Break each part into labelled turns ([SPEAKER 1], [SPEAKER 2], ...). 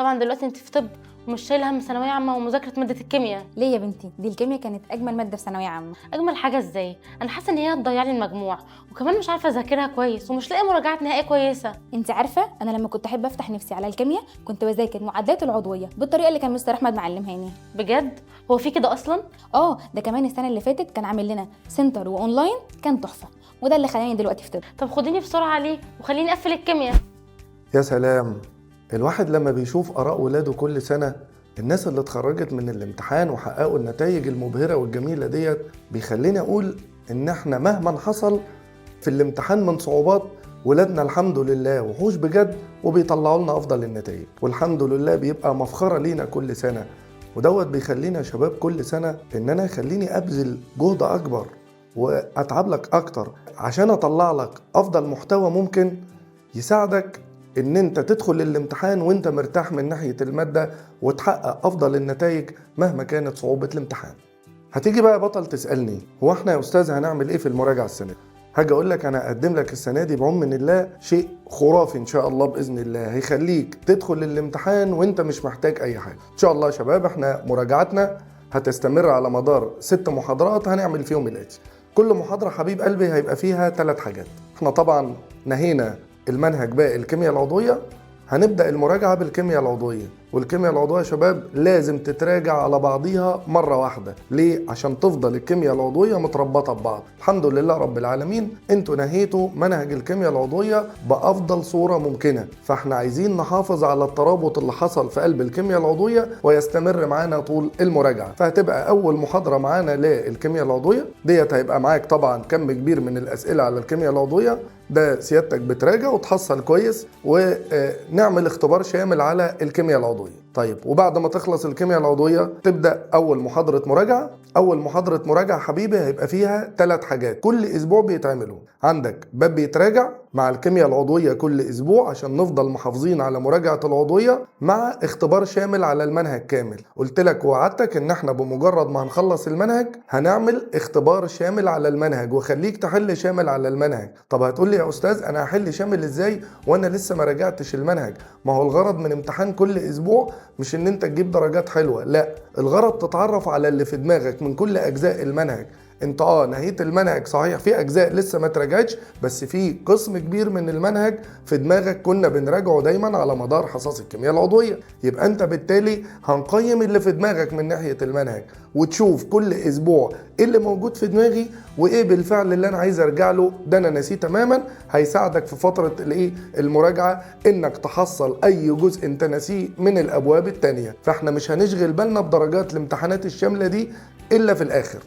[SPEAKER 1] طبعا دلوقتي انت في طب ومش شايله هم ثانوية عامة ومذاكره مادة الكيمياء.
[SPEAKER 2] ليه يا بنتي؟ دي الكيمياء كانت اجمل مادة في ثانوية عامة.
[SPEAKER 1] اجمل حاجة ازاي؟ انا حاسه ان هي هتضيع لي المجموع، وكمان مش عارفه اذاكرها كويس ومش لاقيه مراجعات نهائية كويسة.
[SPEAKER 2] انت عارفه انا لما كنت احب افتح نفسي على الكيمياء كنت بذاكر معادلات العضوية بالطريقة اللي كان مستر احمد معلمهاني.
[SPEAKER 1] بجد؟ هو في كده اصلا؟
[SPEAKER 2] اه، ده كمان السنة اللي فاتت كان عامل لنا center و online، كان تحفة، وده اللي خلاني دلوقتي في طب.
[SPEAKER 1] طب خديني بسرعة عليه وخليني اقفل الكيمياء.
[SPEAKER 3] يا سلام، الواحد لما بيشوف آراء ولاده كل سنة، الناس اللي اتخرجت من الامتحان وحققوا النتائج المبهرة والجميلة ديت، بيخليني أقول إن احنا مهما حصل في الامتحان من صعوبات، ولادنا الحمد لله وحوش بجد وبيطلعوا لنا أفضل النتائج، والحمد لله بيبقى مفخرة لينا كل سنة. ودوت بيخلينا يا شباب كل سنة إن أنا يخليني أبذل جهد أكبر وأتعب لك أكتر عشان أطلع لك أفضل محتوى ممكن يساعدك ان انت تدخل الامتحان وانت مرتاح من ناحية المادة وتحقق افضل النتائج مهما كانت صعوبة الامتحان. هتيجي بقى بطل تسألني، هو احنا يا استاذ هنعمل ايه في المراجعة السنة دي؟ هاجي اقول لك انا اقدم لك السنة دي بعون الله شيء خرافي ان شاء الله باذن الله، هيخليك تدخل الامتحان وانت مش محتاج اي حاجة. ان شاء الله يا شباب احنا مراجعتنا هتستمر على مدار 6 محاضرات، هنعمل فيهم الاتي. كل محاضرة حبيب قلبي هيبقى فيها 3 حاجات. احنا طبعا نهينا المنهج باقي الكيمياء العضوية، هنبدأ المراجعة بالكيمياء العضوية. والكيمياء العضوية يا شباب لازم تتراجع على بعضيها مرة واحدة. ليه؟ عشان تفضل الكيمياء العضوية متربطة ببعض. الحمد لله رب العالمين انتوا نهيتوا منهج الكيمياء العضوية بأفضل صورة ممكنة، فاحنا عايزين نحافظ على الترابط اللي حصل في قلب الكيمياء العضوية ويستمر معانا طول المراجعة. فهتبقى أول محاضرة معانا للكيمياء العضوية ديت، هيبقى معاك طبعا كم كبير من الأسئلة على الكيمياء العضوية، ده سيادتك بتراجع وتحصل كويس، ونعمل اختبار شامل على الكيمياء العضوية. طيب وبعد ما تخلص الكيمياء العضوية تبدأ أول محاضرة مراجعة. أول محاضرة مراجعة حبيبي هيبقى فيها 3 حاجات كل أسبوع بيتعملوا. عندك باب بيتراجع مع الكيمياء العضوية كل أسبوع عشان نفضل محافظين على مراجعة العضوية، مع اختبار شامل على المنهج كامل. قلت لك وعدتك إن احنا بمجرد ما هنخلص المنهج هنعمل اختبار شامل على المنهج وخليك تحل شامل على المنهج. طب هتقول لي يا أستاذ أنا هحل شامل إزاي وأنا لسه ما راجعتش المنهج؟ ما هو الغرض من امتحان كل أسبوع مش إن أنت تجيب درجات حلوة، لا، الغرض تتعرف على اللي في دماغك من كل أجزاء المنهج. انت نهيت المنهج صحيح، في اجزاء لسه ما تراجعتش، بس في قسم كبير من المنهج في دماغك كنا بنراجعه دايما على مدار حصص الكيمياء العضوية. يبقى انت بالتالي هنقيم اللي في دماغك من ناحية المنهج وتشوف كل اسبوع ايه اللي موجود في دماغي وايه بالفعل اللي انا عايز ارجع له ده انا ناسيه تماما. هيساعدك في فترة الايه المراجعة انك تحصل اي جزء انت ناسيه من الابواب التانية. فاحنا مش هنشغل بالنا بدرجات الامتحانات الشاملة دي الا في الاخر.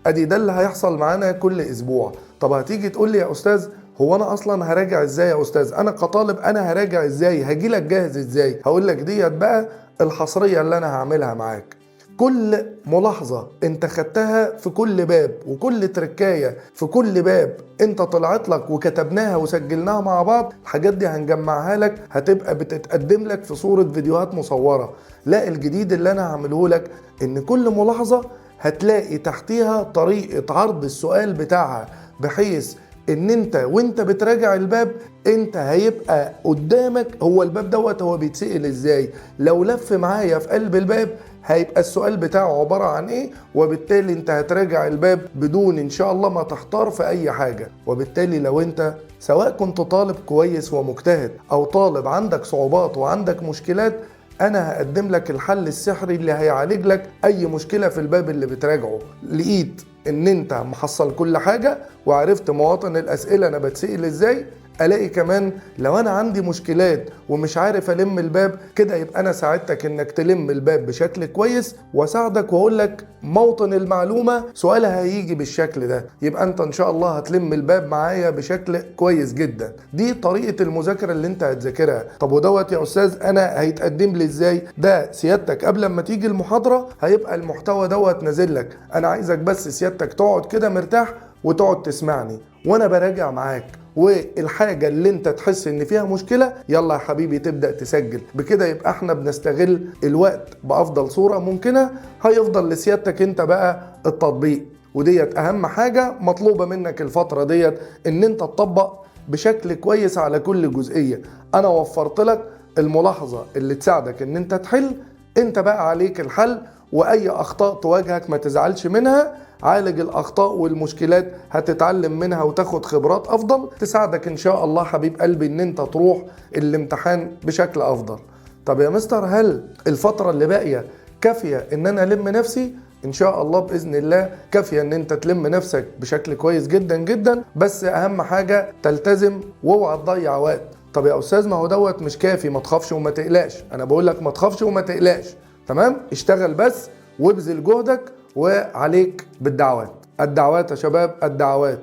[SPEAKER 3] ادي ده اللي هيحصل معانا كل اسبوع. طب هتيجي تقول لي يا استاذ هو انا اصلا هراجع ازاي يا استاذ؟ انا كطالب انا هراجع ازاي؟ هاجي لك جاهز ازاي؟ هقول لك ديت بقى الحصرية اللي انا هعملها معاك. كل ملاحظة انت خدتها في كل باب وكل تركاية في كل باب انت طلعت لك وكتبناها وسجلناها مع بعض، الحاجات دي هنجمعها لك، هتبقى بتتقدم لك في صورة فيديوهات مصورة. لا، الجديد اللي انا هعمله لك ان كل ملاحظة هتلاقي تحتيها طريقة عرض السؤال بتاعها، بحيث ان انت وانت بتراجع الباب انت هيبقى قدامك هو الباب دوت هو بيتسأل ازاي، لو لف معايا في قلب الباب هيبقى السؤال بتاعه عبارة عن ايه، وبالتالي انت هتراجع الباب بدون ان شاء الله ما تحتار في اي حاجة. وبالتالي لو انت سواء كنت طالب كويس ومجتهد او طالب عندك صعوبات وعندك مشكلات، انا هقدم لك الحل السحري اللي هيعالج لك اي مشكلة في الباب اللي بتراجعه. لقيت ان انت محصل كل حاجة وعرفت مواطن الاسئلة انا بتسأل ازاي، الاقي كمان لو انا عندي مشكلات ومش عارف الم الباب كده، يبقى انا ساعدتك انك تلم الباب بشكل كويس واساعدك واقول لك موطن المعلومة سؤالها هيجي بالشكل ده، يبقى انت ان شاء الله هتلم الباب معايا بشكل كويس جدا. دي طريقة المذاكرة اللي انت هتذاكرها. طب ودوت يا استاذ انا هيتقدم لي ازاي؟ ده سيادتك قبل ما تيجي المحاضرة هيبقى المحتوى دوت نازل لك. انا عايزك بس سيادتك تقعد كده مرتاح وتقعد تسمعني وانا براجع معاك، والحاجة اللي انت تحس ان فيها مشكلة يلا يا حبيبي تبدأ تسجل. بكده يبقى احنا بنستغل الوقت بأفضل صورة ممكنة. هيفضل لسيادتك انت بقى التطبيق، وديت اهم حاجة مطلوبة منك الفترة ديت، ان انت تطبق بشكل كويس على كل جزئية. انا وفرت لك الملاحظة اللي تساعدك ان انت تحل، انت بقى عليك الحل، واي اخطاء تواجهك ما تزعلش منها، عالج الاخطاء والمشكلات هتتعلم منها وتاخد خبرات افضل تساعدك ان شاء الله حبيب قلبي ان انت تروح الامتحان بشكل افضل. طب يا مستر هل الفترة اللي باقية كافية ان انا الم نفسي؟ ان شاء الله باذن الله كافية ان انت تلم نفسك بشكل كويس جدا جدا، بس اهم حاجة تلتزم واوعى تضيع وقت. طب يا استاذ ما هو دوت مش كافي، ما تخافش وما تقلقش، انا بقول لك ما تخافش وما تقلقش، تمام؟ اشتغل بس وابذل جهدك وعليك بالدعوات. الدعوات يا شباب، الدعوات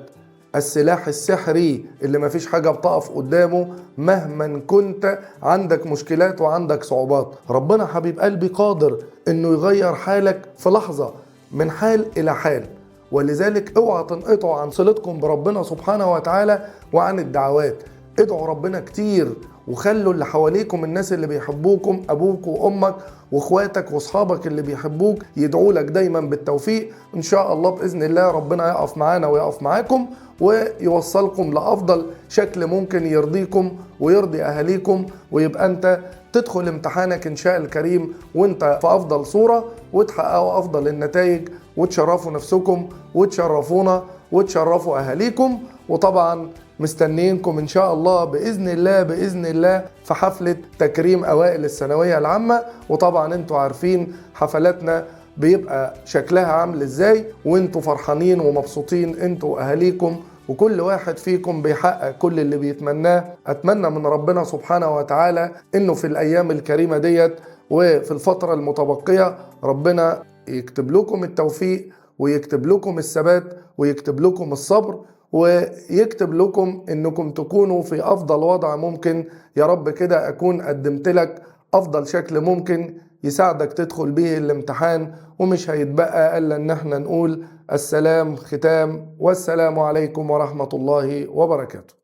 [SPEAKER 3] السلاح السحري اللي مفيش حاجة بتقف قدامه مهما كنت عندك مشكلات وعندك صعوبات. ربنا حبيب قلبي قادر انه يغير حالك في لحظة من حال الى حال، ولذلك اوعى تنقطعوا عن صلتكم بربنا سبحانه وتعالى وعن الدعوات. ادعوا ربنا كتير، وخلوا اللي حواليكم الناس اللي بيحبوكم، ابوك وامك واخواتك واصحابك اللي بيحبوك، يدعوا لك دايما بالتوفيق. ان شاء الله باذن الله ربنا يقف معانا ويقف معاكم ويوصلكم لافضل شكل ممكن يرضيكم ويرضي اهاليكم، ويبقى انت تدخل امتحانك ان شاء الكريم وانت في افضل صورة، وتحققوا افضل النتائج، وتشرفوا نفسكم وتشرفونا وتشرفوا اهاليكم. وطبعا مستنيينكم ان شاء الله باذن الله باذن الله في حفلة تكريم اوائل الثانوية العامة. وطبعا انتوا عارفين حفلاتنا بيبقى شكلها عامل ازاي، وانتوا فرحانين ومبسوطين انتوا واهاليكم، وكل واحد فيكم بيحقق كل اللي بيتمناه. اتمنى من ربنا سبحانه وتعالى انه في الايام الكريمة ديت وفي الفترة المتبقية ربنا يكتب لكم التوفيق، ويكتب لكم الثبات، ويكتب لكم الصبر، ويكتب لكم انكم تكونوا في افضل وضع ممكن. يا رب كده اكون قدمت لك افضل شكل ممكن يساعدك تدخل به الامتحان، ومش هيتبقى الا ان احنا نقول السلام ختام، والسلام عليكم ورحمة الله وبركاته.